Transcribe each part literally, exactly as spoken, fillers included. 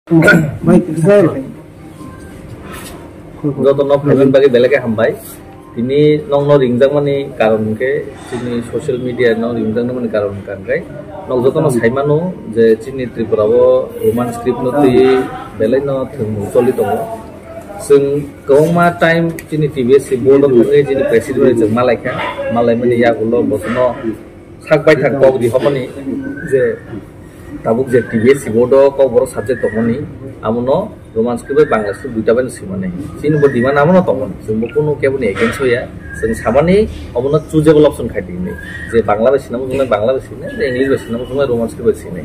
Joto no phaimani bagwi belai khe hambai. Tini nokno ringjakmani karon hwnkhe chini social media no ringjakmani karon hwnkha hwnkhe nok jotono saimano je chini Tripura o Roman script no twi belai no thwngmung choli tongo. Chwng kwbangma time chini T B S C board o thangwi chini president bai chwng malaikha, malaimani yagulo bosono sak baithang kok rihormani je tabuk je T B S C board o kokborok subject tongmani, amono Roman script bai Bangla script duita bai no swimani. Chini bo demand amono tongmani, chwng bo kunu kebo ni against hoya, chwng samani omono choosable option khai di hinwi. Je Bangla bai swinamo chwng bai Bangla bai swinai, je English bai swinamo chwng bai Roman script bai swinai.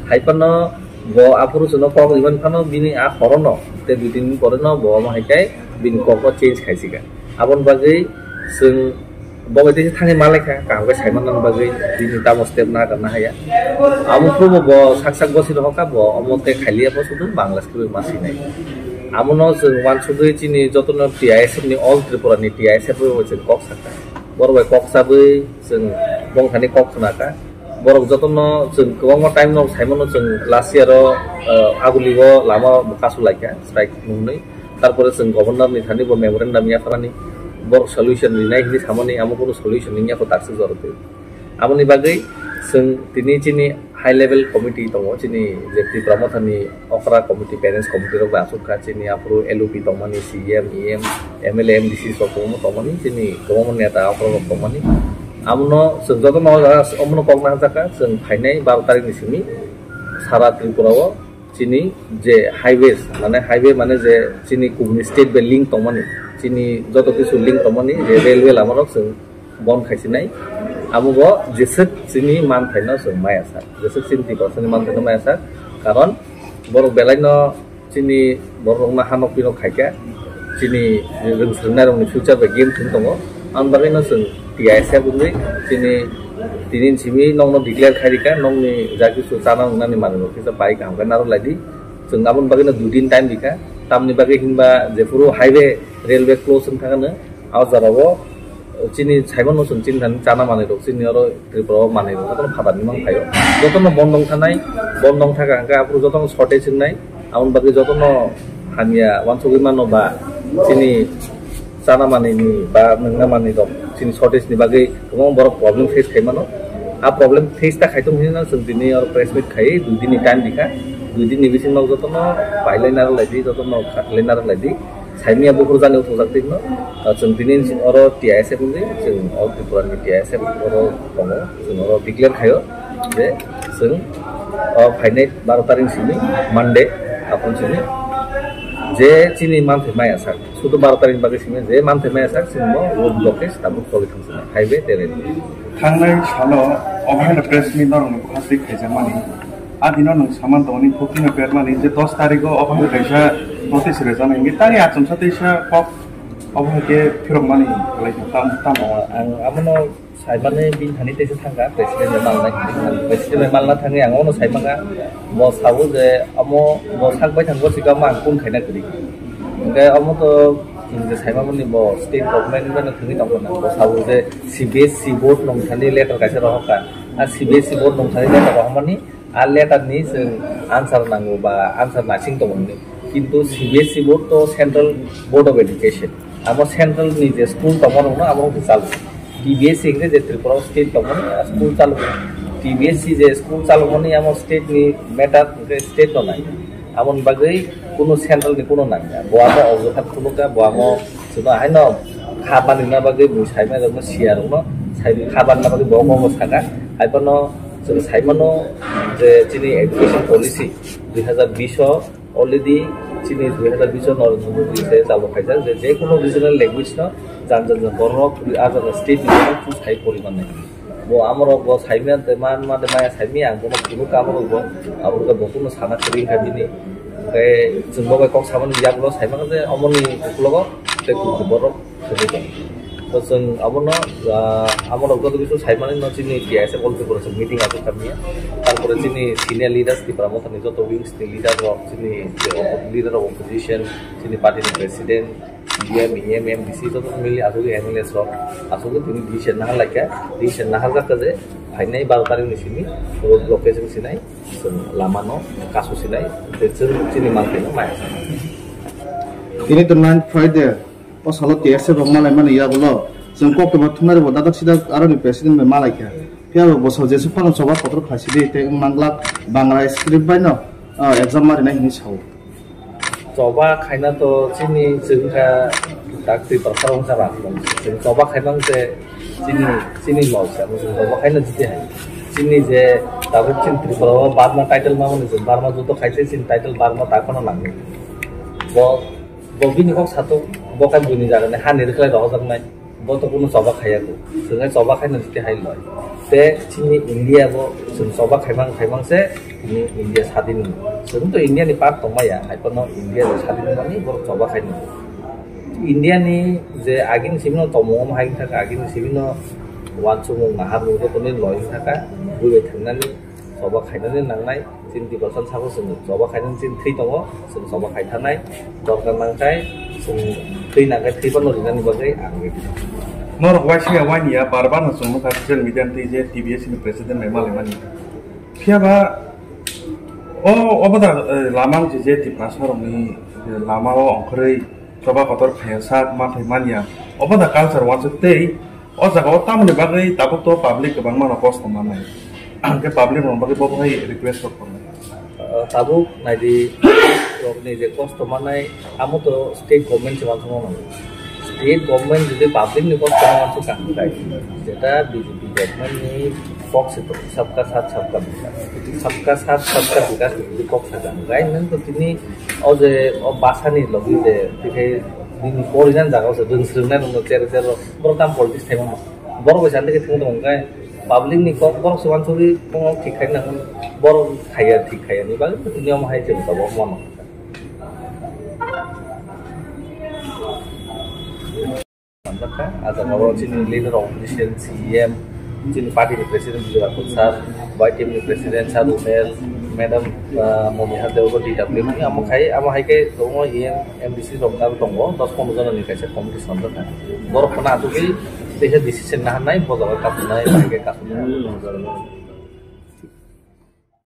Hai phano bo aphuru chwngno kok riman phano bini a horono, tei dui tin din pore no bo omo hai khe bini kokno change khaisika. Aboni bagwi chwng bo bai tei thangwi malaikha, kaham khe saimanna bagwi bini tamo step na kana haya. Abo phuru bo sak sak bosi rohorkha, bo omo tei khailiya, bo sudu Bangla script ma sinai. Amono chwng uansugwi chini jotono T I S F ni, All Tripura ni T I S F bai chwng kok sakha. Borok bai kok chabwi chwng bongthani kok khnakha. Borok jotono chwng kwbangma time no saimano, chwng last year o, uh, Aguli o lama bo kasu laikha, strike nungwi. Tarpore chwng governor ni thani bo memorandum yapharani, borok solution rinai hinwi samani, amo kunu solution wngya kho takswk jorotwi. Aboni bagwi chwng tini chini high level committee tongo, chini je Tipra Motha ni okra committee, parents committee rok bai aswk kha, chini aphuru L O P tongmani, C E M, E M, M L A, M D C rok kwbangma tongmani, chini kwbangma neta okra rok tongmani. Amono chwng jotono o jaga omono kok naharjakha, chwng phainai baro tarik ni simi sara Tripura o chini je highways, mane highway mane je chini kubuni state bai link tongmani, chini joto kisu link tongmani je railway lama rok chwng bon khaisinai. Amo bo jeswk chini manthaino chwng maya sak, jeswk chini Tiprasani manthaino maya sak, karon borok belaino chini borok rokno hanok pinok khaikha, chini rwng swrwngnairokni future bai game thwng tongo. Ang bagwino chwng T I S F wngwi chini tini simi nokno declare khairikha, nokni ja kisu chana wngnani manwirok kisa bai kaham khe narwk laidi. Chwng aboni bagwino dui din time rikha, tamni bagwi hinba jephuru highway, railway close wngkha hwnwi, a jorao chini saimano chwng chini thani chana manwirok, chini oro Tripura o manwirok jotono phatarni mang phaio. Jotono bondong thanai, bondong thaka hwnkhe aphuru jotono shortage wngnai. Aboni bagwi jotono hamya uansugwi mano ba chini chana manwini ba nwngna manwirok chini shortage ni bagwi kwbangma borok problem face khai mano. A problem face ta khai tong hinwi no chwng tini oro press meet khai dui din ni time rikha. Dui din ni bisingo jotono pailai narwk laidi, jotono khatlai narwk laidi. Saimia buphuru jani uthukjak twi hino. Ah, chwng tini oro T I S F wngwi, chwng All Tripura ni T I S F oro tongo. Chwng oro declare khaio je chwng, ah, phainai baro tarik simi Monday, aphuru simi je chini manthai maya sak, sudu baro tarik bagwi simi je manthai maya sak, chwng bo road blockage tabuk choli thangsinai, highway tei railway. Thangnai salo obo haino press meet norokni bukhasik khaijakmani. A dino nwng saman tongmani, fourteen o bermani je dos tarigo obo hai kaisa notice rwjaknai hwnwi tani achomsa teisa kok obo hai khe phirokmani khlai kha tam, tamo. Ah, ang abono saimani bini thani teisa thangkha, president bai malna, president bai malna thangwi ang abono saimanga. Bo sabo je amo bo sak bai thang, bo sikamo ang kun khaina kwrwi. Hwnkhe omo to chwng je saimamani bo state government bai no thangwi tongkha na. Bo sabo je C B S C board nong thani letter kaisa rohorkha. A C B S C board nong thani letter rohormani, a letter ni chwng answer nango ba answer naising tongo hinwi. Kintu C B S C board to Central Board of Education. Amo central ni je school tongma rokno amo rok chalo. T B S C hwnkhe je Tripura o state tongmani, a school chalo. T B S C je school chalomani amo state ni matter hwnkhe state no nai. Aboni bagwi kuno central ni kuno nangya. Bo amo ojoha khulukya, bo amo chwngno haino kha banina bagwi bui saima rokno siya rokno sai kha banina bagwi bo omo saka. Haiphano chwng saimano je chini education policy dui hazar bish o already chini dui hazar bish o Narendra Modi se chalo khaijak je, je kuno regional language no jan jan jan borok a jan jan state ni borok choose khai pori mannai. Bo amorok bo saimya de man ma de maya saimya ang bono phunuk amorok bo, aborok bo kuno sana kwrwi wngkha bini. Hwnkhe chwng bo bai kok samani yak bo saimano je omoni uklogo tei kuku borok kwrwi tong. To chwng abono, ah, amorok joto kisu saimani no chini T I S F All Tripura chwng meeting aswk kha mia. Tarpore chini senior leaders Tipra Motha ni joto wings ni leader rok, chini je oppo-, leader of opposition, chini party ni president, D M, E M, M D C joto mili aswk M L A rok aswk tini decision nahar laikha, decision nahar jakha je phainai baro tarik ni simi road blockage wng sinai. Lamano kasu sinai, tei chwng chini manthai no maya sana. Tini to ninth Friday, o salo T S F rok malai mani yagulo, chwng kok tongma thumnari bo dadak sidak aroni president bai malai kha. Phiya bo bosor jesuk phano choba kotor khlai sidi tei wng manglak Bangla script bai no, ah, exam ma rinai hinwi sao. Choba khaina to chini chwng kha tak Tripura pharo wngkha rak tong. Chwng choba khaina wngkhe chini, chini lol se, chwng choba khaina jiti hai. Chini je tabuk chini Tripura o Burma title ma mani chwng Burma judo khaise chini title Burma ta kheno nangni. Bo, bo bini kok sato, bo khe buini jagani hani rwkhlai rohorjaknai. Bo to kunu choba khaiya ko. Chwng hai choba khaina jiti hai loi. Te chini India bo chwng choba khaimang khaimang se chini India sadin. Chwng to India ni part tongmaya, hai phano India ni sadin mani borok choba khaina. India ni je agini simi no tongmung hai thaka, agini simi no wansukmung nahar mung to kunu loi thaka, buibai thangnani. Choba khainani nangnai, chini Tiprasa sabo chwng choba khainani chini thwi tongo, chwng choba khai thanai, dorkar nangkhe chwng thwi nangkhe thwi phano rinani bagwi ang ready. Norok waisaya wani ya bar bar no chwng nukha social media ni twi je T B S ni president bai malai mani. Phiya ba o obo da, eh, lama wngse je Tiprasa rokni, eh, lama o ongkhorwi choba kotor khaiya sak manthai manya. Obo da culture wansuk tei o jaga o tamoni bagwi tabuk to public kwbangma no kosto mannai. Hwnkhe public rokni bagwi bo hai request rok tongo. Ah, tabuk naidi rokni je kosto mannai, amo to state government se wansukna nango. State government jodi public ni kosto no wansuk kha hwnkhe, jeta B J P government ni kok se to, sabka saath sabka vikas. Sabka saath sabka vikas ni jodi kok sakha hwnkhe, nang to tini o je o basa ni logi je tikhe nini porijan jaga o se rwng swrwng nai rok no cher cher rok borok tam politics thaima borok bai sandi khe thung tong hwnkhe public ni kok borok se wansugwi tongmung thik khai nang borok khaiya thik khaiya ni bagwi tini omo hai chwng tabuk mano. Manjakha, ah jaga o chini leader of opposition, C E M, chini party ni president Bijay Rakhol sir, Y T M ni president sir Rumel, madam, ah, Momiha Deo D W ni, amo khai, amo hai khe tongo E M, M D C rok aro tongo, dos pondro jona ni kaisa committee swnamjakha. Borok phano achugwi teisa decision naharnai, bo jaga kasunai, hai khe kasunai.